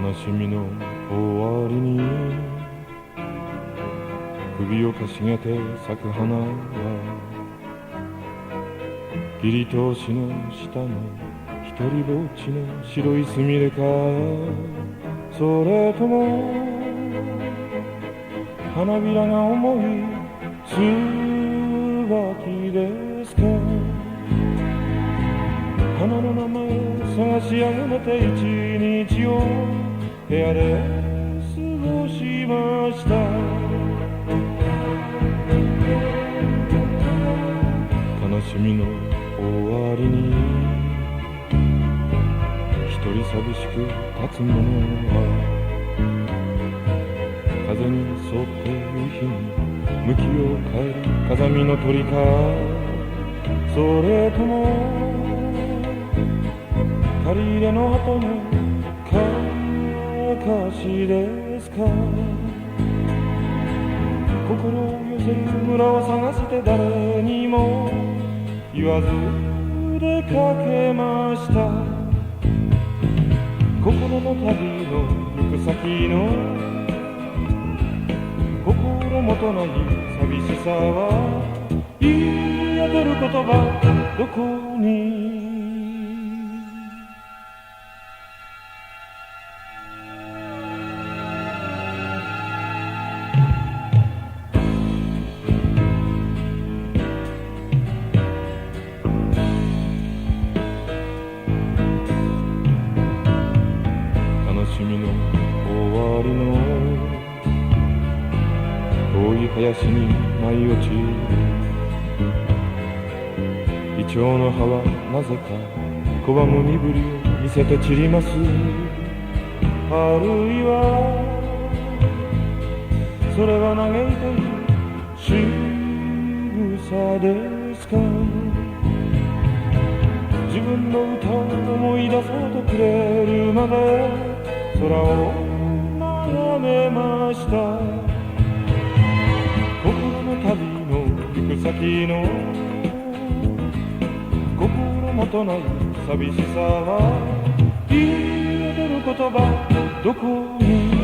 悲しみの終わりに首をかしげて咲く花は、切り通しの下の一人ぼっちの白いすみれか、それとも花びらが重い椿ですか。花の名前を探しあぐねて、一日を部屋で過ごしました。悲しみの終わりに一人寂しく立つ者は、風に沿って夕日に向きを変える風見の鳥か、それとも借り入れの鳩のかかしですか。心を寄せる村を探して、誰にも言わず出かけました。心の旅の行く先の心もとない寂しさは、言い当てる言葉どこに。悲しみの終わりの遠い林に舞い落ちるイチョウの葉は、なぜか拒む身振りを見せて散ります。あるいはそれは嘆いている仕草ですか。自分の歌を思い出そうと、くれるまで空を眺めました。心の旅の行く先の心もとない寂しさは、言い当てる言葉どこに。